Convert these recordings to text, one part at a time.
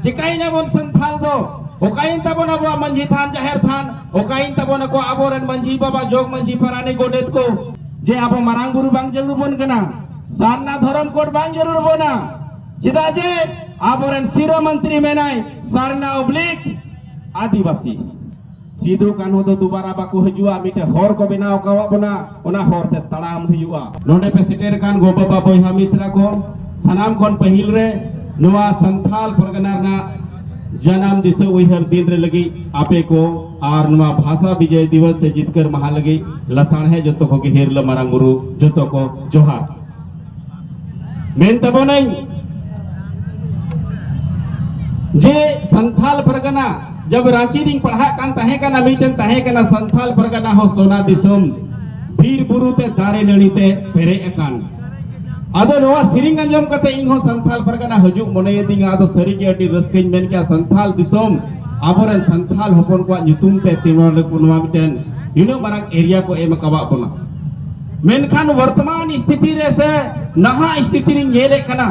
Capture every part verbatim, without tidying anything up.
ᱪᱤᱠᱟᱹᱭᱮᱱᱟ ᱵᱚᱱ ᱥᱟᱱᱛᱷᱟᱞ ᱫᱚ? ᱚᱠᱟᱭᱮᱱ ᱛᱟᱵᱚᱱ ᱟᱵᱚᱣᱟᱜ ᱢᱟᱹᱡᱷᱤ ᱛᱷᱟᱱ, ᱡᱟᱦᱮᱨ ᱛᱷᱟᱱ? ᱚᱠᱟᱭᱮᱱ ᱛᱟᱵᱚᱱᱟ ᱠᱚ ᱟᱵᱚᱨᱮᱱ ᱢᱟᱹᱡᱷᱤ ᱵᱟᱵᱟ, ᱡᱚᱜᱽ ᱢᱟᱹᱡᱷᱤ, ᱯᱟᱨᱟᱱᱤᱠ, ᱜᱚᱰᱮᱛ ᱠᱚ? ᱡᱮ ᱟᱵᱚ ᱢᱟᱨᱟᱝ ᱵᱩᱨᱩ ᱵᱟᱝ ᱡᱟᱹᱨᱩᱲ ᱵᱚᱱ ᱠᱟᱱᱟ, ᱥᱟᱨᱱᱟ ᱫᱷᱚᱨᱚᱢ ᱠᱳᱰ ᱵᱟᱝ ᱡᱟᱹᱨᱩᱲ ᱵᱚᱱᱟ᱾ ᱪᱮᱫᱟᱜ ᱡᱮ ᱟᱵᱚᱨᱮᱱ ᱥᱤᱨᱟᱹ ᱢᱚᱱᱛᱨᱤ ᱢᱮᱱᱟᱭ ᱥᱟᱨᱱᱟ ᱚᱵᱞᱤᱠ ᱟᱹᱫᱤᱵᱟᱹᱥᱤ᱾ ᱥᱤᱫᱩ ᱠᱟᱹᱱᱦᱩ ᱫᱚ ᱫᱩᱵᱟᱨᱟ ᱵᱟᱠᱚ ᱦᱤᱡᱩᱜᱼᱟ, ᱢᱤᱫᱴᱮᱱ ᱦᱚᱨ ᱠᱚ ᱵᱮᱱᱟᱣ ᱟᱠᱟᱫ ᱵᱚᱱᱟ, ᱚᱱᱟ ᱦᱚᱨ ᱛᱮ ᱛᱟᱲᱟᱢ ᱦᱩᱭᱩᱜᱼᱟ᱾ ᱱᱚᱰᱮ ᱯᱮ ᱥᱮᱴᱮᱨ ᱟᱠᱟᱱ ᱜᱚ ᱵᱟᱵᱟ, ᱵᱚᱭᱦᱟ ᱢᱤᱥᱨᱟ ᱠᱚ, ᱥᱟᱱᱟᱢ ᱠᱷᱚᱱ ᱯᱟᱹᱦᱤᱞ ᱨᱮ ᱱᱚᱣᱟ ᱥᱟᱱᱛᱷᱟᱞ ᱯᱟᱨᱜᱟᱱᱟ ᱨᱮᱱᱟᱜ ᱡᱟᱱᱟᱢ ᱫᱤᱥᱟᱹ ᱩᱭᱦᱟᱹᱨ ᱫᱤᱱ ᱨᱮ ᱞᱟᱹᱜᱤᱫ ᱟᱯᱮ ᱠᱚ ᱟᱨ ᱱᱚᱣᱟ ᱵᱷᱟᱥᱟ ᱵᱤᱡᱚᱭ ᱫᱤᱵᱚᱥ ᱥᱮ ᱡᱤᱛᱠᱟᱹᱨ ᱢᱟᱦᱟ ᱞᱟᱹᱜᱤᱫ ᱞᱟᱥᱟᱬᱦᱮᱫ ᱡᱚᱛᱚ ᱠᱚᱜᱮ ᱦᱤᱨᱞᱟᱹ ᱢᱟᱨᱟᱝ ᱵᱩᱨᱩ ᱡᱚᱛᱚ ᱠᱚ ᱡᱚᱦᱟᱨ᱾ ᱢᱮᱱ ᱛᱟᱵᱚᱱᱟᱹᱧ ᱡᱮ ᱥᱟᱱᱛᱷᱟᱞ ᱯᱟᱨᱜᱟᱱᱟ, ᱡᱟᱵ ᱨᱟᱸᱪᱤ ᱨᱤᱧ ᱯᱟᱲᱦᱟᱜ ᱠᱟᱱ ᱛᱟᱦᱮᱸ ᱠᱟᱱᱟ, ᱢᱤᱫᱴᱮᱱ ᱛᱟᱦᱮᱸ ᱠᱟᱱᱟ ᱥᱟᱱᱛᱷᱟᱞ ᱯᱟᱨᱜᱟᱱᱟ ᱦᱚᱸ ᱥᱚᱱᱟ ᱫᱤᱥᱚᱢ, ᱵᱤᱨ ᱵᱩᱨᱩ ᱛᱮ ᱫᱟᱨᱮ ᱱᱟᱹᱲᱤ ᱛᱮ ᱯᱮᱨᱮᱡ ᱟᱠᱟᱱ᱾ ᱟᱫᱚ ᱱᱚᱣᱟ ᱥᱮᱨᱮᱧ ᱟᱸᱡᱚᱢ ᱠᱟᱛᱮ ᱤᱧ ᱦᱚᱸ ᱥᱟᱱᱛᱷᱟᱞ ᱯᱟᱨᱜᱟᱱᱟ ᱦᱤᱡᱩᱜ ᱢᱚᱱᱮᱭᱮᱫᱤᱧᱟ᱾ ᱟᱫᱚ ᱥᱟᱹᱨᱤᱜᱮ ᱟᱹᱰᱤ ᱨᱟᱹᱥᱠᱟᱹᱧ ᱢᱮᱱ ᱠᱮᱜᱼᱟ, ᱥᱟᱱᱛᱷᱟᱞ ᱫᱤᱥᱚᱢ, ᱟᱵᱚᱨᱮᱱ ᱥᱟᱱᱛᱷᱟᱞ ᱦᱚᱯᱚᱱ ᱠᱚᱣᱟᱜ ᱧᱩᱛᱩᱢ ᱛᱮ ᱛᱤᱱ ᱱᱚᱣᱟ ᱢᱤᱫᱴᱮᱱ ᱱᱤᱱᱟᱹᱜ ᱢᱟᱨᱟᱝ ᱮᱨᱤᱭᱟ ᱠᱚ ᱮᱢ ᱟᱠᱟᱣᱟᱫ ᱵᱚᱱᱟ᱾ ᱢᱮᱱᱠᱷᱟᱱ ᱵᱚᱨᱛᱚᱢᱟᱱ ᱥᱛᱷᱤᱛᱤ ᱨᱮ ᱥᱮ ᱱᱟᱦᱟᱜ ᱥᱛᱷᱤᱛᱤ ᱨᱤᱧ ᱧᱮᱞᱮᱫ ᱠᱟᱱᱟ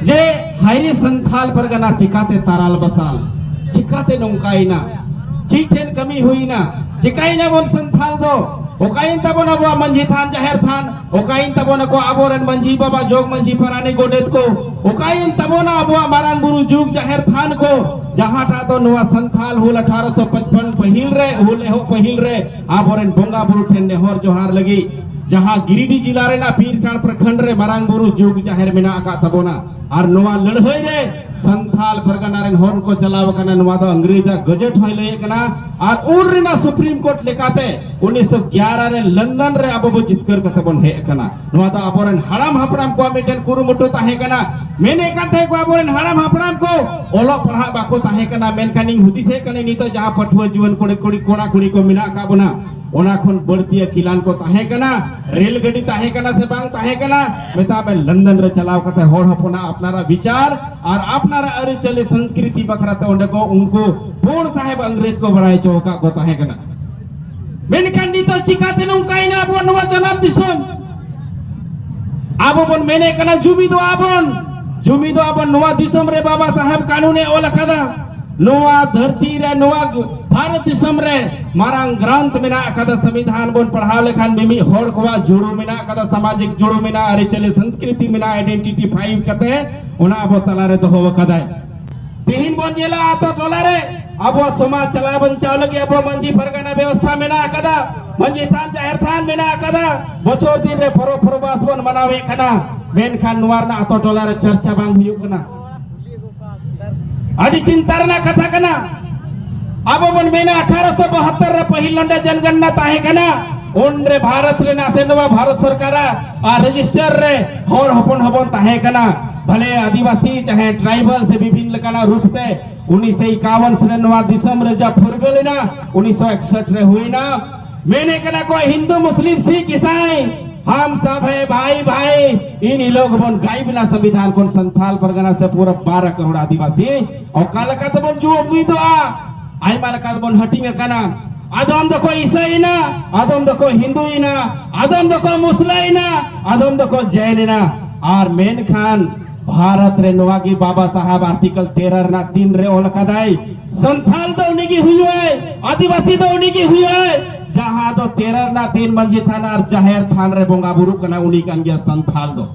ᱡᱮ ᱦᱟᱭᱨᱮ ᱥᱟᱱᱛᱷᱟᱞ ᱯᱟᱨᱜᱟᱱᱟ ᱪᱤᱠᱟᱛᱮ ᱛᱟᱨᱟᱞ ᱵᱟᱥᱟᱞ, ᱪᱤᱠᱟᱛᱮ ᱱᱚᱝᱠᱟᱭᱮᱱᱟ, ᱪᱮᱫ ᱴᱷᱮᱱ ᱠᱟᱹᱢᱤ ᱦᱩᱭᱱᱟ, ᱪᱤᱠᱟᱭᱮᱱᱟ ᱵᱚᱱ ᱥᱟᱱᱛᱷᱟᱞ ᱫᱚ? ᱚᱠᱟᱭᱮᱱ ᱛᱟᱵᱚᱱ ᱟᱵᱚᱣᱟᱜ ᱢᱟᱹᱡᱷᱤ ᱛᱷᱟᱱ, ᱡᱟᱦᱮᱨ ᱛᱷᱟᱱ? ᱚᱠᱟᱭᱮᱱ ᱛᱟᱵᱚᱱᱟ ᱠᱚ ᱟᱵᱚᱨᱮᱱ ᱢᱟᱹᱡᱷᱤ ᱵᱟᱵᱟ, ᱡᱚᱜᱽ ᱢᱟᱹᱡᱷᱤ, ᱯᱟᱨᱟᱱᱤᱠ, ᱜᱚᱰᱮᱛ ᱠᱚ? ᱚᱠᱟᱭᱮᱱ ᱛᱟᱵᱚᱱᱟ ᱟᱵᱚᱣᱟᱜ ᱢᱟᱨᱟᱝ ᱵᱩᱨᱩ ᱡᱩᱜᱽ ᱡᱟᱦᱮᱨ ᱛᱷᱟᱱ ᱠᱚ? ᱡᱟᱦᱟᱸᱴᱟᱜ ᱫᱚ ᱱᱚᱣᱟ ᱥᱟᱱᱛᱷᱟᱞ ᱦᱩᱞ ᱟᱴᱷᱟᱨᱚᱥᱚ ᱯᱟᱸᱪᱯᱟᱱ ᱯᱟᱹᱦᱤᱞ ᱨᱮ, ᱦᱩᱞ ᱮᱦᱚᱵ ᱯᱟᱹᱦᱤᱞ ᱨᱮ ᱟᱵᱚᱨᱮᱱ ᱵᱚᱸᱜᱟ ᱵᱩᱨᱩ ᱴᱷᱮᱱ ᱱᱮᱦᱚᱨ ᱡᱚᱦᱟᱨ ᱞᱟᱹᱜᱤᱫ ᱡᱟᱦᱟᱸ ᱜᱤᱨᱤᱰᱤ ᱡᱮᱞᱟ ᱨᱮᱱᱟᱜ ᱯᱤᱨᱴᱟᱲ ᱯᱨᱚᱠᱷᱚᱸᱰ ᱨᱮ ᱢᱟᱨᱟᱝ ᱵᱩᱨᱩ ᱡᱩᱜᱽ ᱡᱟᱦᱮᱨ ᱢᱮᱱᱟᱜ ᱟᱠᱟᱫ ᱛᱟᱵᱚᱱᱟ, ᱟᱨ ᱱᱚᱣᱟ ᱞᱟᱹᱲᱦᱟᱹᱭ ᱨᱮ ᱥᱟᱱᱛᱷᱟᱞ ᱯᱟᱨᱜᱟᱱᱟ ᱨᱮᱱ ᱦᱚᱲ ᱠᱚ ᱪᱟᱞᱟᱣ ᱟᱠᱟᱱᱟ, ᱱᱚᱣᱟ ᱫᱚ ᱤᱝᱨᱮᱡᱽ ᱟᱜ ᱜᱟᱡᱮᱴ ᱦᱚᱸᱭ ᱞᱟᱹᱭᱮᱫ ᱠᱟᱱᱟ᱾ ᱟᱨ ᱩᱱ ᱨᱮᱱᱟᱜ ᱥᱩᱯᱨᱤᱢ ᱠᱳᱨᱴ ᱞᱮᱠᱟᱛᱮ ᱩᱱᱤᱥᱥᱚ ᱜᱭᱟᱨᱟ ᱨᱮ ᱞᱚᱱᱰᱚᱱ ᱨᱮ ᱟᱵᱚ ᱵᱚ ᱡᱤᱛᱠᱟᱹᱨ ᱠᱟᱛᱮ ᱵᱚᱱ ᱦᱮᱡ ᱟᱠᱟᱱᱟ᱾ ᱱᱚᱣᱟ ᱫᱚ ᱟᱵᱚᱨᱮᱱ ᱦᱟᱲᱟᱢ ᱦᱟᱯᱲᱟᱢ ᱠᱚᱣᱟᱜ ᱢᱤᱫᱴᱮᱱ ᱠᱩᱨᱩᱢᱩᱴᱩ ᱛᱟᱦᱮᱸ ᱠᱟᱱᱟ᱾ ᱢᱮᱱᱮᱫ ᱠᱟᱱ ᱛᱟᱦᱮᱸ ᱠᱚ ᱟᱵᱚᱨᱮᱱ ᱦᱟᱲᱟᱢ ᱦᱟᱯᱲᱟᱢ ᱠᱚ ᱚᱞᱚᱜ ᱯᱟᱲᱦᱟᱜ ᱵᱟᱠᱚ ᱛᱟᱦᱮᱸ ᱠᱟᱱᱟ, ᱢᱮᱱᱠᱷᱟᱱ ᱤᱧ ᱦᱩᱫᱤᱥᱮᱫ ᱠᱟᱹᱱᱟᱹᱧ ᱱᱤᱛᱚᱜ ᱡᱟᱦᱟᱸ ᱯᱟᱹᱴᱷᱩᱣᱟᱹ ᱡᱩᱣᱟᱹᱱ ᱠᱩᱲᱤ, ᱠᱩᱲᱤ, ᱠᱚᱲᱟ ᱠᱩᱲᱤ ᱠᱚ ᱢᱮᱱᱟᱜ ᱟᱠᱟᱫ ᱵᱚᱱᱟ, ᱚᱱᱟ ᱠᱷᱚᱱ ᱵᱟᱹᱲᱛᱤ ᱟᱹᱠᱤᱞᱟᱱ ᱠᱚ ᱛᱟᱦᱮᱸ ᱠᱟᱱᱟ, ᱨᱮᱞ ᱜᱟᱹᱰᱤ ᱛᱟᱦᱮᱸ ᱠᱟᱱᱟ ᱥᱮ ᱵᱟᱝ ᱛᱟᱦᱮᱸ ᱠᱟᱱᱟ, ᱢᱮᱛᱟᱜ ᱢᱮ ᱞᱚᱱᱰᱚᱱ ᱨᱮ ᱪᱟᱞᱟᱣ ᱠᱟᱛᱮ ᱦᱚᱲ ᱦᱚᱯᱚᱱᱟᱜ ᱟᱯᱱᱟᱨᱟᱜ ᱵᱤᱪᱟᱨ ᱟᱨ ᱟᱯᱱᱟᱨᱟᱜ ᱟᱹᱨᱤᱪᱟᱹᱞᱤ ᱥᱚᱝᱥᱠᱨᱤᱛᱤ ᱵᱟᱠᱷᱨᱟ ᱛᱮ ᱚᱸᱰᱮ ᱠᱚ ᱩᱱᱠᱩ ᱯᱩᱬ ᱥᱟᱦᱮᱵ ᱤᱝᱨᱮᱡᱽ ᱠᱚ ᱵᱟᱲᱟᱭ ᱦᱚᱪᱚ ᱟᱠᱟᱫ ᱠᱚ ᱛᱟᱦᱮᱸ ᱠᱟᱱᱟ᱾ ᱢᱮᱱᱠᱷᱟᱱ ᱱᱤᱛᱚᱜ ᱪᱤᱠᱟᱛᱮ ᱱᱚᱝᱠᱟᱭᱮᱱᱟ ᱟᱵᱚᱣᱟᱜ ᱱᱚᱣᱟ ᱡᱟᱱᱟᱢ ᱫᱤᱥᱚᱢ? ᱟᱵᱚ ᱵᱚᱱ ᱢᱮᱱᱮᱫ ᱠᱟᱱᱟ ᱡᱩᱢᱤᱫᱚᱜ ᱟᱵᱚᱱ, ᱡᱩᱢᱤ ᱫᱚ ᱟᱵᱚ ᱱᱚᱣᱟ ᱫᱤᱥᱚᱢ ᱨᱮ ᱵᱟᱵᱟ ᱥᱟᱦᱮᱵᱽ ᱠᱟᱹᱱᱩᱱᱮ ᱚᱞ ᱟᱠᱟᱫᱟ᱾ ᱱᱚᱣᱟ ᱫᱷᱟᱹᱨᱛᱤ ᱨᱮ, ᱱᱚᱣᱟ ᱵᱷᱟᱨᱚᱛ ᱫᱤᱥᱚᱢ ᱨᱮ ᱢᱟᱨᱟᱝ ᱜᱨᱟᱱᱛ ᱢᱮᱱᱟᱜ ᱟᱠᱟᱫᱟ᱾ ᱥᱚᱝᱵᱤᱫᱷᱟᱱ ᱵᱚᱱ ᱯᱟᱲᱦᱟᱣ ᱞᱮᱠᱷᱟᱱ ᱢᱤᱢᱤᱫ ᱦᱚᱲ ᱠᱚᱣᱟᱜ ᱡᱩᱲᱩ ᱢᱮᱱᱟᱜ ᱟᱠᱟᱫᱟ, ᱥᱟᱢᱟᱡᱤᱠ ᱡᱩᱲᱩ ᱢᱮᱱᱟᱜᱼᱟ, ᱟᱹᱨᱤᱪᱟᱹᱞᱤ ᱥᱚᱝᱥᱠᱨᱤᱛᱤ ᱢᱮᱱᱟᱜᱼᱟ, ᱟᱭᱰᱮᱱᱴᱤᱴᱤ ᱯᱷᱟᱭᱤᱵᱷ ᱠᱟᱛᱮ ᱚᱱᱟ ᱟᱵᱚ ᱛᱟᱞᱟᱨᱮ ᱫᱚᱦᱚ ᱟᱠᱟᱫᱟᱭ᱾ ᱛᱮᱦᱮᱧ ᱵᱚᱱ ᱧᱮᱞᱟ ᱟᱛᱳ ᱴᱚᱞᱟ ᱨᱮ ᱟᱵᱚ ᱥᱚᱢᱟᱡᱽ ᱪᱟᱞᱟᱣ ᱵᱟᱧᱪᱟᱣ ᱞᱟᱹᱜᱤᱫ ᱟᱵᱚ ᱢᱟᱹᱡᱷᱤ ᱯᱟᱨᱜᱟᱱᱟ ᱵᱮᱵᱚᱥᱛᱷᱟ ᱢᱮᱱᱟᱜ ᱟᱠᱟᱫᱟ, ᱢᱟᱹᱡᱷᱤ ᱛᱷᱟᱱ ᱡᱟᱦᱮᱨ ᱛᱷᱟᱱ ᱢᱮᱱᱟᱜ ᱟᱠᱟᱫᱟ, ᱵᱚᱪᱷᱚᱨ ᱫᱤᱱ ᱨᱮ ᱯᱚᱨᱚᱵᱽ ᱯᱚᱨᱵᱟᱥ ᱵᱚᱱ ᱢᱟᱱᱟᱣᱮᱫ ᱠᱟᱱᱟ, ᱢᱮᱱᱠᱷᱟᱱ ᱱᱚᱣᱟ ᱨᱮᱱᱟᱜ ᱟᱛᱳ ᱴᱚᱞᱟ ᱨᱮ ᱪᱟᱨᱪᱟ ᱵᱟᱝ ᱦᱩᱭᱩᱜ ᱠᱟᱱᱟ᱾ ᱟᱹᱰᱤ ᱪᱤᱱᱛᱟ ᱨᱮᱱᱟᱜ ᱠᱟᱛᱷᱟ ᱠᱟᱱᱟ᱾ ᱟᱵᱚ ᱵᱚᱱ ᱢᱮᱱᱟ ᱟᱴᱷᱟᱨᱚᱥᱚ ᱵᱟᱦᱟᱛᱛᱚᱨ ᱨᱮ ᱯᱟᱹᱦᱤᱞ ᱱᱚᱰᱮ ᱡᱚᱱᱜᱚᱱᱱᱟ ᱛᱟᱦᱮᱸ ᱠᱟᱱᱟ, ᱩᱱᱨᱮ ᱵᱷᱟᱨᱚᱛ ᱨᱮᱱᱟᱜ ᱥᱮ ᱱᱚᱣᱟ ᱵᱷᱟᱨᱚᱛ ᱥᱚᱨᱠᱟᱨᱟᱜ ᱟᱨ ᱨᱮᱡᱤᱥᱴᱟᱨ ᱨᱮ ᱦᱚᱲ ᱦᱚᱯᱚᱱ ᱦᱚᱵᱚᱱ ᱛᱟᱦᱮᱸ ᱠᱟᱱᱟ, ᱵᱷᱟᱞᱮ ᱟᱹᱫᱤᱵᱟᱹᱥᱤ ᱪᱟᱦᱮ ᱴᱨᱟᱭᱵᱟᱞ ᱥᱮ ᱵᱤᱵᱷᱤᱱᱱ ᱞᱮᱠᱟᱱᱟᱜ ᱨᱩᱯ ᱛᱮ ᱩᱱᱤᱥᱥᱚ ᱮᱠᱟᱣᱚᱱ ᱨᱮ ᱱᱚᱣᱟ ᱫᱤᱥᱚᱢ ᱨᱮ ᱡᱟ ᱯᱷᱩᱨᱜᱟᱹᱞ ᱮᱱᱟ, ᱩᱱᱤᱥᱥᱚ ᱮᱠᱥᱚᱴ ᱨᱮ ᱦᱩᱭᱱᱟ᱾ ᱢᱮᱱᱮ ᱠᱟᱱᱟ ᱠᱚ ᱦᱤᱱᱫᱩ ᱢᱩᱥᱞᱤᱢ ᱥᱤᱠᱷ ᱤᱥᱟᱭ, ᱦᱟᱢ ᱥᱟᱵ ᱦᱮ ᱵᱷᱟᱭ ᱵᱷᱟᱭ, ᱤᱱ ᱞᱳᱜ ᱵᱚᱱ ᱜᱟᱭᱤᱵ ᱮᱱᱟ ᱥᱚᱝᱵᱤᱫᱷᱟᱱ ᱠᱷᱚᱱ ᱥᱟᱱᱛᱟᱞ ᱯᱟᱨᱜᱟᱱᱟ ᱥᱮ ᱯᱩᱨᱟᱹ ᱵᱟᱨᱚ ᱠᱟᱨᱳᱲ ᱟᱹᱫᱤᱵᱟᱹᱥᱤ ᱚᱠᱟ ᱞᱮᱠᱟ ᱛᱮᱵᱚᱱ ᱡᱩᱢᱤᱫᱚᱜᱼᱟ? ᱟᱭᱢᱟ ᱞᱮᱠᱟ ᱛᱮᱵᱚᱱ ᱦᱟᱹᱴᱤᱧ ᱟᱠᱟᱱᱟ᱾ ᱟᱫᱚᱢ ᱫᱚᱠᱚ ᱤᱥᱟᱹᱭᱮᱱᱟ, ᱟᱫᱚᱢ ᱫᱚᱠᱚ ᱦᱤᱱᱫᱩᱭᱮᱱᱟ, ᱟᱫᱚᱢ ᱫᱚᱠᱚ ᱢᱩᱥᱞᱟᱹᱭᱮᱱᱟ, ᱟᱫᱚᱢ ᱫᱚᱠᱚ ᱡᱮᱱ ᱮᱱᱟ᱾ ᱟᱨ ᱢᱮᱱᱠᱷᱟᱱ ᱵᱷᱟᱨᱚᱛ ᱨᱮ ᱱᱚᱣᱟ ᱜᱮ ᱵᱟᱵᱟ ᱥᱟᱦᱮᱵᱽ ᱟᱨᱴᱤᱠᱚᱞ ᱛᱮᱨᱚ ᱨᱮᱱᱟᱜ ᱛᱤᱱ ᱨᱮ ᱚᱞ ᱟᱠᱟᱫᱟᱭ, ᱥᱟᱱᱛᱷᱟᱞ ᱫᱚ ᱩᱱᱤ ᱜᱮ ᱦᱩᱭᱩᱜᱼᱟᱭ, ᱟᱹᱫᱤᱵᱟᱹᱥᱤ ᱫᱚ ᱩᱱᱤ ᱜᱮ ᱦᱩᱭᱩᱜᱼᱟᱭ, ᱡᱟᱦᱟᱸ ᱫᱚ ᱛᱮᱨᱚ ᱨᱮᱱᱟᱜ ᱛᱤᱱ ᱢᱟᱹᱡᱷᱤ ᱛᱷᱟᱱ ᱟᱨ ᱡᱟᱦᱮᱨ ᱛᱷᱟᱱ ᱨᱮ ᱵᱚᱸᱜᱟ ᱵᱩᱨᱩᱜ ᱠᱟᱱᱟ, ᱩᱱᱤ ᱠᱟᱱ ᱜᱮᱭᱟ ᱥᱟᱱᱛᱷᱟᱞ ᱫᱚ᱾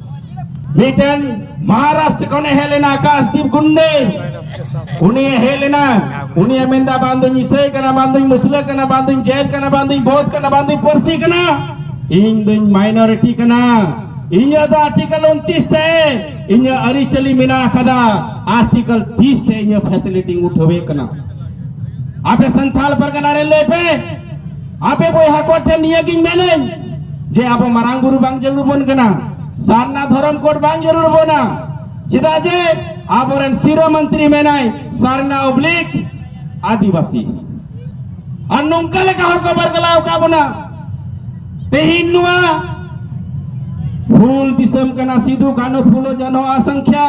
ᱢᱤᱫᱴᱮᱱ ᱢᱚᱦᱟᱨᱟᱥᱴᱨ ᱠᱷᱚᱱᱮ ᱦᱮᱡ ᱞᱮᱱᱟ ᱟᱠᱟᱥᱫᱤᱯ ᱜᱩᱱᱰᱮ, ᱩᱱᱤ ᱦᱮᱡ ᱞᱮᱱᱟ, ᱩᱱᱤᱭᱮ ᱢᱮᱱᱫᱟ, "ᱵᱟᱝ ᱫᱩᱧ ᱤᱥᱟᱹᱭ ᱠᱟᱱᱟ, ᱵᱟᱝ ᱫᱩᱧ ᱢᱩᱥᱞᱟᱹ ᱠᱟᱱᱟ, ᱵᱟᱝ ᱫᱩᱧ ᱡᱮᱱ ᱠᱟᱱᱟ, ᱵᱟᱝ ᱫᱩᱧ ᱵᱳᱫᱷ ᱠᱟᱱᱟ, ᱵᱟᱝ ᱫᱩᱧ ᱯᱟᱹᱨᱥᱤ ᱠᱟᱱᱟ, ᱤᱧ ᱫᱩᱧ ᱢᱟᱭᱱᱚᱨᱤᱴᱤ ᱠᱟᱱᱟ, ᱤᱧᱟᱹᱜ ᱫᱚ ᱟᱨᱴᱤᱠᱚᱞ ᱩᱱᱛᱤᱥ ᱛᱮ ᱤᱧᱟᱹᱜ ᱟᱹᱨᱤᱪᱟᱹᱞᱤ ᱢᱮᱱᱟᱜ ᱟᱠᱟᱫᱟ, ᱟᱨᱴᱤᱠᱚᱞ ᱛᱤᱥ ᱛᱮ ᱤᱧᱟᱹᱜ ᱯᱷᱮᱥᱤᱞᱤᱴᱤᱧ ᱩᱴᱷᱟᱹᱣᱮᱫ ᱠᱟᱱᱟ᱾ ᱟᱯᱮ ᱥᱟᱱᱛᱟᱲ ᱯᱟᱨᱜᱟᱱᱟ ᱨᱮ ᱞᱟᱹᱭ ᱯᱮ, ᱟᱯᱮ ᱵᱚᱭᱦᱟ ᱠᱚ ᱴᱷᱮᱱ ᱱᱤᱭᱟᱹ ᱜᱤᱧ ᱢᱮᱱᱟᱹᱧ ᱡᱮ ᱟᱵᱚ ᱢᱟᱨᱟᱝ ᱵᱩᱨᱩ ᱵᱟᱝ ᱡᱟᱹᱨᱩᱲ ᱵᱚᱱ ᱠᱟᱱᱟ, ᱥᱟᱨᱱᱟ ᱫᱷᱚᱨᱚᱢ ᱠᱳᱰ ᱵᱟᱝ ᱡᱟᱹᱨᱩᱲ ᱵᱚᱱᱟ᱾ ᱪᱮᱫᱟᱜ ᱡᱮ ᱟᱵᱚᱨᱮᱱ ᱥᱤᱨᱟᱹ ᱢᱚᱱᱛᱨᱤ ᱢᱮᱱᱟᱭ ᱥᱟᱨᱱᱟ ᱚᱵᱞᱤᱠ ᱟᱹᱫᱤᱵᱟᱹᱥᱤ, ᱟᱨ ᱱᱚᱝᱠᱟ ᱞᱮᱠᱟ ᱦᱚᱲ ᱠᱚ ᱵᱟᱨᱜᱟᱞᱟᱣ ᱟᱠᱟᱫ ᱵᱚᱱᱟ᱾ ᱛᱮᱦᱮᱧ ᱱᱚᱣᱟ ᱦᱩᱞ ᱫᱤᱥᱚᱢ ᱠᱟᱱᱟ, ᱥᱤᱫᱩ ᱠᱟᱹᱱᱦᱩ ᱯᱷᱩᱞᱳ ᱡᱷᱟᱱᱳ ᱟᱥᱚᱝᱠᱷᱭᱟ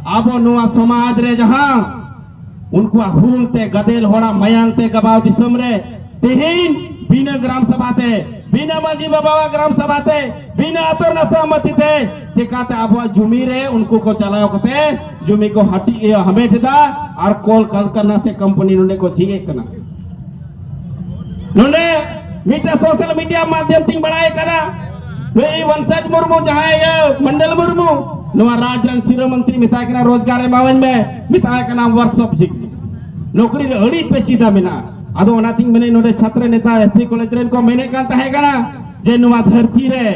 ᱟᱵᱚ ᱱᱚᱣᱟ ᱥᱚᱢᱟᱡᱽ ᱨᱮ ᱡᱟᱦᱟᱸ ᱩᱱᱠᱩᱣᱟᱜ ᱦᱩᱞ ᱛᱮ ᱜᱟᱫᱮᱞ ᱦᱚᱲᱟᱜ ᱢᱟᱭᱟᱝ ᱛᱮ ᱜᱟᱵᱟᱣ ᱫᱤᱥᱚᱢ ᱨᱮ ᱛᱮᱦᱮᱧ ᱵᱤᱱᱟᱹ ᱜᱨᱟᱢ ᱥᱚᱵᱷᱟ ᱛᱮ, ᱵᱤᱱᱟᱹ ᱢᱟᱹᱡᱷᱤ ᱵᱟᱵᱟᱣᱟᱜ ᱜᱨᱟᱢ ᱥᱚᱵᱷᱟ ᱛᱮ, ᱵᱤᱱᱟᱹ ᱟᱛᱳ ᱨᱮᱱᱟᱜ ᱥᱚᱦᱢᱚᱛᱤ ᱛᱮ ᱪᱮᱠᱟᱛᱮ ᱟᱵᱚᱣᱟᱜ ᱡᱩᱢᱤ ᱨᱮ ᱩᱱᱠᱩ ᱠᱚ ᱪᱟᱞᱟᱣ ᱠᱟᱛᱮ ᱡᱩᱢᱤ ᱠᱚ ᱦᱟᱹᱴᱤᱡ ᱮ ᱦᱟᱢᱮᱴ ᱮᱫᱟ ᱟᱨ ᱠᱚᱞ ᱠᱟᱨᱠᱷᱟᱱᱟ ᱥᱮ ᱠᱳᱢᱯᱟᱱᱤ ᱱᱚᱰᱮ ᱠᱚ ᱡᱷᱤᱡ ᱮᱫ ᱠᱟᱱᱟ᱾ ᱱᱚᱰᱮ ᱢᱤᱫᱴᱮᱱ ᱥᱳᱥᱟᱞ ᱢᱤᱰᱤᱭᱟ ᱢᱟᱫᱷᱭᱚᱢ ᱛᱤᱧ ᱵᱟᱲᱟᱭ ᱠᱟᱱᱟ, ᱱᱩᱭ ᱵᱚᱝᱥᱚᱡᱽ ᱢᱩᱨᱢᱩ, ᱡᱟᱦᱟᱸᱭ ᱤᱭᱟᱹ ᱢᱚᱱᱰᱚᱞ ᱢᱩᱨᱢᱩ, ᱱᱚᱣᱟ ᱨᱟᱡᱽ ᱨᱮᱱ ᱥᱤᱨᱟᱹ ᱢᱚᱱᱛᱨᱤ ᱢᱮᱛᱟᱭ ᱠᱟᱱᱟ, "ᱨᱳᱡᱽᱜᱟᱨ ᱮᱢᱟᱣᱟᱹᱧ ᱢᱮ", ᱢᱮᱛᱟᱭ ᱠᱟᱱᱟ, "ᱣᱟᱨᱠᱥᱚᱯ ᱡᱷᱤᱡ ᱢᱮ, ᱱᱚᱠᱨᱤ ᱨᱮ ᱟᱹᱰᱤ ᱯᱮᱪᱤᱫᱟ ᱢᱮᱱᱟᱜᱼᱟ᱾" ᱟᱫᱚ ᱚᱱᱟᱛᱤᱧ ᱢᱮᱱᱮᱫ, ᱱᱚᱰᱮ ᱪᱷᱟᱛᱨᱚ ᱱᱮᱛᱟ ᱮᱥ ᱯᱤ ᱠᱚᱞᱮᱡᱽ ᱨᱮᱱ ᱠᱚ ᱢᱮᱱᱮᱫ ᱠᱟᱱ ᱛᱟᱦᱮᱸ ᱠᱟᱱᱟ ᱡᱮ ᱱᱚᱣᱟ ᱫᱷᱟᱹᱨᱛᱤ ᱨᱮ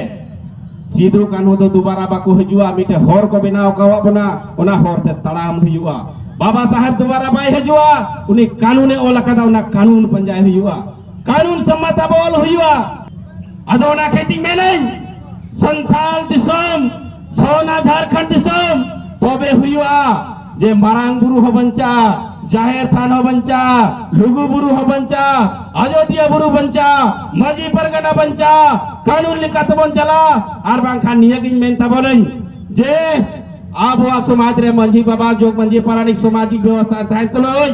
ᱥᱤᱫᱩ ᱠᱟᱹᱱᱦᱩ ᱫᱚ ᱫᱩᱵᱟᱨᱟ ᱵᱟᱠᱚ ᱦᱤᱡᱩᱜᱼᱟ, ᱢᱤᱫᱴᱮᱱ ᱦᱚᱨ ᱠᱚ ᱵᱮᱱᱟᱣ ᱟᱠᱟᱣᱟᱫ ᱵᱚᱱᱟ, ᱚᱱᱟ ᱦᱚᱨ ᱛᱮ ᱛᱟᱲᱟᱢ ᱦᱩᱭᱩᱜᱼᱟ᱾ ᱵᱟᱵᱟ ᱥᱟᱦᱮᱵᱽ ᱫᱩᱵᱟᱨᱟ ᱵᱟᱭ ᱦᱤᱡᱩᱜᱼᱟ, ᱩᱱᱤ ᱠᱟᱹᱱᱩᱱᱮ ᱚᱞ ᱟᱠᱟᱫᱟ, ᱚᱱᱟ ᱠᱟᱹᱱᱩᱱ ᱯᱟᱸᱡᱟᱭ ᱦᱩᱭᱩᱜᱼᱟ᱾ ᱠᱟᱹᱱᱩᱱ ᱥᱚᱢᱢᱚᱛ ᱟᱵᱚ ᱚᱞ ᱦᱩᱭᱩᱜᱼᱟ᱾ ᱟᱫᱚ ᱚᱱᱟ ᱠᱷᱟᱹᱛᱤᱨ ᱢᱮᱱᱟᱹᱧ, ᱥᱟᱱᱛᱟᱞ ᱫᱤᱥᱚᱢ, ᱪᱷᱚᱱᱟ ᱡᱷᱟᱲᱠᱷᱚᱸᱰ ᱫᱤᱥᱚᱢ ᱛᱚᱵᱮ ᱦᱩᱭᱩᱜᱼᱟ ᱡᱮ ᱢᱟᱨᱟᱝ ᱵᱩᱨᱩ ᱦᱚᱸ ᱵᱟᱧᱪᱟᱜᱼᱟ, ᱡᱟᱦᱮᱨ ᱛᱷᱟᱱ ᱦᱚᱸ ᱵᱟᱧᱪᱟᱜᱼᱟ, ᱞᱩᱜᱩ ᱵᱩᱨᱩ ᱦᱚᱸ ᱵᱟᱧᱪᱟᱜᱼᱟ, ᱟᱡᱚᱫᱤᱭᱟᱹ ᱵᱩᱨᱩ ᱵᱟᱧᱪᱟᱜᱼᱟ, ᱢᱟᱹᱡᱷᱤ ᱯᱟᱨᱜᱟᱱᱟ ᱵᱟᱧᱪᱟᱜᱼᱟ, ᱠᱟᱹᱱᱩᱱ ᱞᱮᱠᱟ ᱛᱮᱵᱚᱱ ᱪᱟᱞᱟᱜᱼᱟ᱾ ᱟᱨ ᱵᱟᱝᱠᱷᱟᱱ ᱱᱤᱭᱟᱹᱜᱤᱧ ᱢᱮᱱ ᱛᱟᱵᱚᱱᱟᱹᱧ ᱡᱮ ᱟᱵᱚᱣᱟᱜ ᱥᱚᱢᱟᱡᱽ ᱨᱮ ᱢᱟᱹᱡᱷᱤ ᱵᱟᱵᱟ, ᱡᱚᱜᱽ ᱢᱟᱹᱡᱷᱤ, ᱯᱟᱨᱟᱱᱤᱠ, ᱥᱟᱢᱟᱡᱤᱠ ᱵᱮᱵᱚᱥᱛᱷᱟ ᱛᱟᱦᱮᱱ ᱛᱩᱞᱩᱡ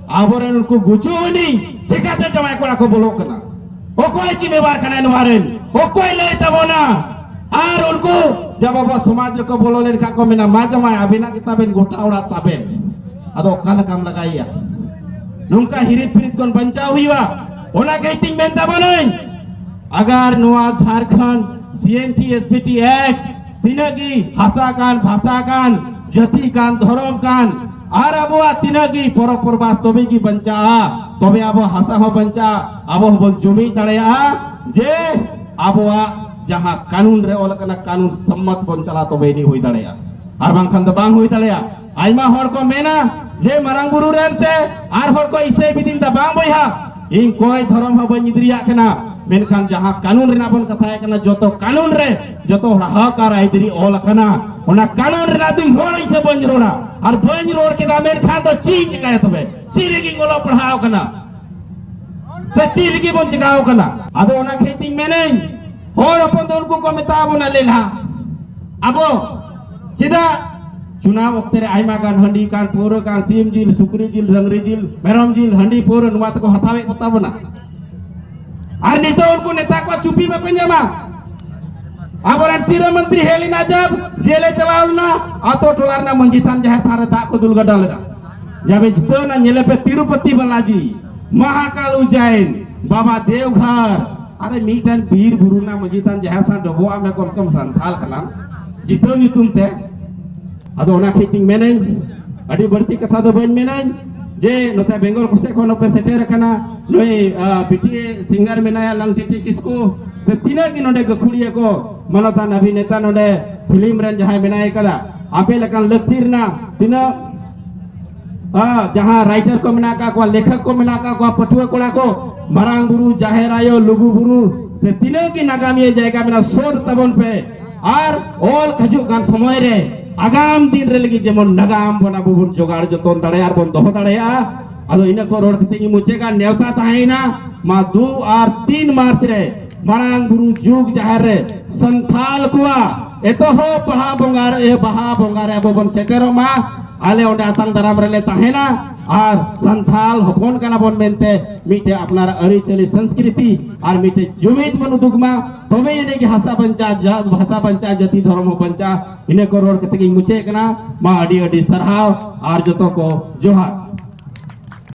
ᱟᱵᱚᱨᱮᱱ ᱩᱱᱠᱩ ᱜᱩᱪᱩ ᱩᱱᱤ ᱪᱤᱠᱟᱛᱮ ᱡᱟᱶᱟᱭ ᱠᱚᱲᱟ ᱠᱚ ᱵᱚᱞᱚᱜ ᱠᱟᱱᱟ? ᱚᱠᱚᱭ ᱡᱤᱢᱮᱵᱟᱨ ᱠᱟᱱᱟᱭ ᱱᱚᱣᱟ ᱨᱮᱱ? ᱚᱠᱚᱭ ᱞᱟᱹᱭ ᱛᱟᱵᱚᱱᱟ? ᱟᱨ ᱩᱱᱠᱩ ᱡᱟᱵ ᱟᱵᱚ ᱥᱚᱢᱟᱡᱽ ᱨᱮᱠᱚ ᱵᱚᱞᱚ ᱞᱮᱱᱠᱷᱟᱱ ᱠᱚ ᱢᱮᱱᱟ, "ᱢᱟ ᱡᱟᱶᱟᱭ, ᱟᱵᱮᱱᱟᱜ ᱜᱮ ᱛᱟᱵᱮᱱ, ᱜᱚᱴᱟ ᱚᱲᱟᱜ ᱛᱟᱵᱮᱱ, ᱟᱫᱚ ᱚᱠᱟ ᱞᱮᱠᱟᱢ ᱞᱟᱜᱟᱭᱮᱭᱟ?" ᱱᱚᱝᱠᱟ ᱦᱤᱨᱤᱫ ᱯᱤᱨᱤᱫ ᱠᱷᱚᱱ ᱵᱟᱧᱪᱟᱣ ᱦᱩᱭᱩᱜᱼᱟ᱾ ᱚᱱᱟ ᱠᱟᱹᱡ ᱛᱤᱧ ᱢᱮᱱ ᱛᱟᱵᱚᱱᱟᱹᱧ, ᱟᱜᱟᱨ ᱱᱚᱣᱟ Jharkhand C N T S P T act ᱛᱤᱱᱟᱹᱜ ᱜᱮ ᱦᱟᱥᱟ ᱠᱟᱱ, ᱵᱷᱟᱥᱟ ᱠᱟᱱ, ᱡᱟᱹᱛᱤ ᱠᱟᱱ, ᱫᱷᱚᱨᱚᱢ ᱠᱟᱱ, ᱟᱨ ᱟᱵᱚᱣᱟᱜ ᱛᱤᱱᱟᱹᱜ ᱜᱮ ᱯᱚᱨᱚᱵᱽ ᱯᱚᱨᱵᱟᱥ ᱛᱚᱵᱮ ᱜᱮ ᱵᱟᱧᱪᱟᱜᱼᱟ, ᱛᱚᱵᱮ ᱟᱵᱚ ᱦᱟᱥᱟ ᱦᱚᱸ ᱵᱟᱧᱪᱟᱜᱼᱟ, ᱟᱵᱚ ᱦᱚᱸᱵᱚᱱ ᱡᱩᱢᱤᱫ ᱫᱟᱲᱮᱭᱟᱜᱼᱟ᱾ ᱡᱮ ᱟᱵᱚᱣᱟᱜ ᱡᱟᱦᱟᱸ ᱠᱟᱹᱱᱩᱱ ᱨᱮ ᱚᱞ ᱟᱠᱟᱱᱟ, ᱠᱟᱹᱱᱩᱱ ᱥᱚᱢᱢᱚᱛ ᱵᱚᱱ ᱪᱟᱞᱟᱣ, ᱛᱚᱵᱮ ᱟᱹᱱᱤᱡ ᱦᱩᱭ ᱫᱟᱲᱮᱭᱟᱜᱼᱟ, ᱟᱨ ᱵᱟᱝᱠᱷᱟᱱ ᱫᱚ ᱵᱟᱝ ᱦᱩᱭ ᱫᱟᱲᱮᱭᱟᱜᱼᱟ᱾ ᱟᱭᱢᱟ ᱦᱚᱲ ᱠᱚ ᱢᱮᱱᱟ ᱡᱮ ᱢᱟᱨᱟᱝ ᱵᱩᱨᱩ ᱨᱮᱱ ᱥᱮ ᱟᱨ ᱦᱚᱲ ᱠᱚ ᱤᱥᱟᱹᱭ ᱵᱤᱫᱤᱱ ᱫᱟ, ᱵᱟᱝ ᱵᱚᱭᱦᱟ, ᱤᱧ ᱠᱚᱭ ᱫᱷᱚᱨᱚᱢ ᱦᱚᱸ ᱵᱟᱹᱧ ᱤᱫᱤᱨᱤᱭᱟᱜ ᱠᱟᱱᱟ, ᱢᱮᱱᱠᱷᱟᱱ ᱡᱟᱦᱟᱸ ᱠᱟᱹᱱᱩᱱ ᱨᱮᱱᱟᱜ ᱵᱚᱱ ᱠᱟᱛᱷᱟᱭᱮᱫ ᱠᱟᱱᱟ, ᱡᱚᱛᱚ ᱠᱟᱹᱱᱩᱱ ᱨᱮ ᱡᱚᱛᱚ ᱦᱚᱲ ᱦᱟᱦᱟᱠᱟᱨ ᱟᱹᱭᱫᱟᱹᱨᱤ ᱚᱞ ᱟᱠᱟᱱᱟ, ᱚᱱᱟ ᱠᱟᱹᱱᱩᱱ ᱨᱮᱱᱟᱜ ᱫᱩᱧ ᱨᱚᱲᱟᱹᱧ ᱥᱮ ᱵᱟᱹᱧ ᱨᱚᱲᱟ? ᱟᱨ ᱵᱟᱹᱧ ᱨᱚᱲ ᱠᱮᱫᱟ, ᱢᱮᱱᱠᱷᱟᱱ ᱫᱚ ᱪᱮᱫ ᱤᱧ ᱪᱤᱠᱟᱹᱭᱟ? ᱛᱚᱵᱮ ᱪᱮᱫ ᱞᱟᱹᱜᱤᱫ ᱤᱧ ᱚᱞᱚᱜ ᱯᱟᱲᱦᱟᱣ ᱠᱟᱱᱟ ᱥᱮ ᱪᱮᱫ ᱞᱟᱹᱜᱤᱫ ᱵᱚᱱ ᱪᱤᱠᱟᱹᱣ ᱠᱟᱱᱟ? ᱟᱫᱚ ᱚᱱᱟ ᱠᱷᱟᱹᱛᱤᱨ ᱛᱤᱧ ᱢᱮᱱᱟᱹᱧ, ᱦᱚᱲ ᱦᱚᱯᱚᱱ ᱫᱚ ᱩᱱᱠᱩ ᱠᱚ ᱢᱮᱛᱟ ᱵᱚᱱᱟ, ᱞᱮᱞᱦᱟ ᱟᱵᱚ ᱪᱮᱫᱟᱜ ᱪᱩᱱᱟᱣ ᱚᱠᱛᱮ ᱨᱮ ᱟᱭᱢᱟ ᱜᱟᱱ ᱦᱟᱺᱰᱤ ᱠᱟᱱ, ᱯᱟᱹᱣᱨᱟᱹ ᱠᱟᱱ, ᱥᱤᱢ ᱡᱤᱞ, ᱥᱩᱠᱨᱤ ᱡᱤᱞ, ᱰᱟᱹᱝᱨᱤ ᱡᱤᱞ, ᱢᱮᱨᱚᱢ ᱡᱤᱞ, ᱦᱟᱺᱰᱤ ᱯᱟᱹᱣᱨᱟᱹ ᱱᱚᱣᱟ ᱛᱮᱠᱚ ᱦᱟᱛᱟᱣᱮᱫ ᱠᱚ ᱛᱟᱵᱚᱱᱟ? ᱟᱨ ᱱᱤᱛᱚᱜ ᱩᱱᱠᱩ ᱱᱮᱛᱟ ᱠᱚᱣᱟᱜ ᱪᱩᱯᱤ ᱵᱟᱯᱮ ᱧᱟᱢᱟ᱾ ᱟᱵᱚᱨᱮᱱ ᱥᱤᱨᱟᱹ ᱢᱚᱱᱛᱨᱤ ᱦᱮᱡ ᱞᱮᱱᱟ, ᱡᱟᱵ ᱡᱮᱞᱮ ᱪᱟᱞᱟᱣ ᱞᱮᱱᱟ, ᱟᱛᱳ ᱴᱚᱞᱟ ᱨᱮᱱᱟᱜ ᱢᱟᱹᱡᱷᱤ ᱛᱷᱟᱱ ᱡᱟᱦᱮᱨ ᱛᱷᱟᱱ ᱨᱮ ᱫᱟᱜ ᱠᱚ ᱫᱩᱞ ᱜᱟᱰᱟ ᱞᱮᱫᱟ᱾ ᱡᱟᱵᱮ ᱡᱤᱛᱟᱹᱣ ᱮᱱᱟ, ᱧᱮᱞᱮ ᱯᱮ ᱛᱤᱨᱩᱯᱚᱛᱤ ᱵᱟᱞᱟᱡᱤ, ᱢᱟᱦᱟᱠᱟᱞ ᱩᱡᱡᱟᱭᱤᱱ, ᱵᱟᱵᱟ ᱫᱮᱣᱜᱷᱚᱨ᱾ ᱟᱨᱮ ᱢᱤᱫᱴᱟᱝ ᱵᱤᱨ ᱵᱩᱨᱩ ᱨᱮᱱᱟᱜ ᱢᱟᱹᱡᱷᱤ ᱛᱷᱟᱱ ᱡᱟᱦᱮᱨ ᱛᱷᱟᱱ ᱰᱚᱵᱚᱜ ᱟᱢ, ᱠᱚᱢ ᱥᱮ ᱠᱚᱢ ᱥᱟᱱᱛᱟᱞ ᱠᱟᱱᱟᱢ, ᱡᱤᱛᱟᱹᱣ ᱧᱩᱛᱩᱢ ᱛᱮ᱾ ᱟᱫᱚ ᱚᱱᱟ ᱠᱷᱟᱹᱛᱤᱨ ᱛᱤᱧ ᱢᱮᱱᱟᱹᱧ, ᱟᱹᱰᱤ ᱵᱟᱹᱲᱛᱤ ᱠᱟᱛᱷᱟ ᱫᱚ ᱵᱟᱹᱧ ᱢᱮᱱᱟᱹᱧ, ᱡᱮ ᱱᱚᱛᱮ ᱵᱮᱝᱜᱚᱞ ᱠᱚᱥᱮᱫ ᱠᱷᱚᱱ ᱦᱚᱸᱯᱮ ᱥᱮᱴᱮᱨ ᱟᱠᱟᱱᱟ, ᱱᱩᱭ ᱵᱤᱴᱤ ᱥᱤᱝᱜᱟᱨ ᱢᱮᱱᱟᱭᱟ ᱞᱟᱝ ᱴᱤᱴᱤ ᱠᱤᱥᱠᱩ, ᱥᱮ ᱛᱤᱱᱟᱹᱜ ᱜᱮ ᱱᱚᱰᱮ ᱜᱟᱹᱠᱷᱩᱲᱤᱭᱟᱹ ᱠᱚ, ᱢᱟᱱᱚᱛᱟᱱ ᱚᱵᱷᱤᱱᱮᱛᱟ ᱱᱚᱰᱮ ᱯᱷᱤᱞᱢ ᱨᱮᱱ ᱡᱟᱦᱟᱸᱭ ᱢᱮᱱᱟᱭ ᱠᱟᱫᱟ, ᱟᱯᱮ ᱞᱮᱠᱟᱱ ᱞᱟᱹᱠᱛᱤ ᱨᱮᱱᱟᱜ ᱛᱤᱱᱟᱹᱜ ᱡᱟᱦᱟᱸ ᱨᱟᱭᱴᱟᱨ ᱠᱚ ᱢᱮᱱᱟᱜ ᱟᱠᱟᱫ ᱠᱚᱣᱟ, ᱞᱮᱠᱷᱚᱠ ᱠᱚ ᱢᱮᱱᱟᱜ ᱟᱠᱟᱫ ᱠᱚᱣᱟ, ᱯᱟᱹᱴᱷᱩᱣᱟᱹ ᱠᱚᱲᱟ ᱠᱚ, ᱢᱟᱨᱟᱝ ᱵᱩᱨᱩ, ᱡᱟᱦᱮᱨ ᱟᱭᱳ, ᱞᱩᱜᱩ ᱵᱩᱨᱩ, ᱥᱮ ᱛᱤᱱᱟᱹᱜ ᱜᱮ ᱱᱟᱜᱟᱢᱤᱭᱟᱹ ᱡᱟᱭᱜᱟ ᱢᱮᱱᱟᱜᱼᱟ, ᱥᱳᱫᱷ ᱛᱟᱵᱚᱱ ᱯᱮ᱾ ᱟᱨ ᱚᱞ ᱦᱤᱡᱩᱜ ᱠᱟᱱ ᱥᱚᱢᱚᱭ ᱨᱮ ᱟᱜᱟᱢ ᱫᱤᱱ ᱨᱮ ᱞᱟᱹᱜᱤᱫ ᱡᱮᱢᱚᱱ ᱱᱟᱜᱟᱢ ᱵᱚᱱ ᱟᱵᱚ ᱵᱚᱱ ᱡᱚᱜᱟᱲ ᱡᱚᱛᱚᱱ ᱫᱟᱲᱮᱭᱟᱜᱼᱟ ᱟᱨ ᱵᱚᱱ ᱫᱚᱦᱚ ᱫᱟᱲᱮᱭᱟᱜᱼᱟ᱾ ᱟᱫᱚ ᱤᱱᱟᱹ ᱠᱚ ᱨᱚᱲ ᱠᱟᱛᱮ ᱤᱧ ᱢᱩᱪᱟᱹᱫᱟ᱾ ᱱᱮᱣᱛᱟ ᱛᱟᱦᱮᱸᱭᱮᱱᱟ ᱢᱟ ᱫᱩ ᱟᱨ ᱛᱤᱱ ᱢᱟᱨᱪ ᱨᱮ ᱢᱟᱨᱟᱝ ᱵᱩᱨᱩ ᱡᱩᱜᱽ ᱡᱟᱦᱮᱨ ᱨᱮ ᱥᱟᱱᱛᱟᱞ ᱠᱚᱣᱟᱜ ᱮᱛᱚᱦᱚᱵ ᱵᱟᱦᱟ ᱵᱚᱸᱜᱟ ᱨᱮ, ᱵᱟᱦᱟ ᱵᱚᱸᱜᱟ ᱨᱮ ᱟᱵᱚ ᱵᱚᱱ ᱥᱮᱴᱮᱨᱚᱜ ᱢᱟ᱾ ᱟᱞᱮ ᱚᱸᱰᱮ ᱟᱛᱟᱝ ᱫᱟᱨᱟᱢ ᱨᱮᱞᱮ ᱛᱟᱦᱮᱱᱟ ᱟᱨ ᱥᱟᱱᱛᱟᱞ ᱦᱚᱯᱚᱱ ᱠᱟᱱᱟ ᱵᱚᱱ ᱢᱮᱱᱛᱮ ᱢᱤᱫᱴᱮᱡ ᱟᱯᱱᱟᱨᱟᱜ ᱟᱹᱨᱤᱪᱟᱹᱞᱤ ᱥᱚᱝᱥᱠᱨᱤᱛᱤ ᱟᱨ ᱢᱤᱫᱴᱮᱡ ᱡᱩᱢᱤᱫ ᱵᱚᱱ ᱩᱫᱩᱜ ᱢᱟ, ᱛᱚᱵᱮ ᱟᱹᱱᱤᱡ ᱜᱮ ᱦᱟᱥᱟ ᱵᱟᱧᱪᱟᱜᱼᱟ, ᱡᱟ-, ᱵᱷᱟᱥᱟ ᱵᱟᱧᱪᱟᱜᱼᱟ, ᱡᱟᱹᱛᱤ ᱫᱷᱚᱨᱚᱢ ᱦᱚᱸ ᱵᱟᱧᱪᱟᱜᱼᱟ᱾ ᱤᱱᱟᱹ ᱠᱚ ᱨᱚᱲ ᱠᱟᱛᱮ ᱜᱤᱧ ᱢᱩᱪᱟᱹᱫ ᱠᱟᱱᱟ᱾ ᱢᱟ ᱟᱹᱰᱤ ᱟᱹᱰᱤ ᱥᱟᱨᱦᱟᱣ ᱟᱨ ᱡᱚᱛᱚ ᱠᱚ ᱡᱚᱦᱟᱨ᱾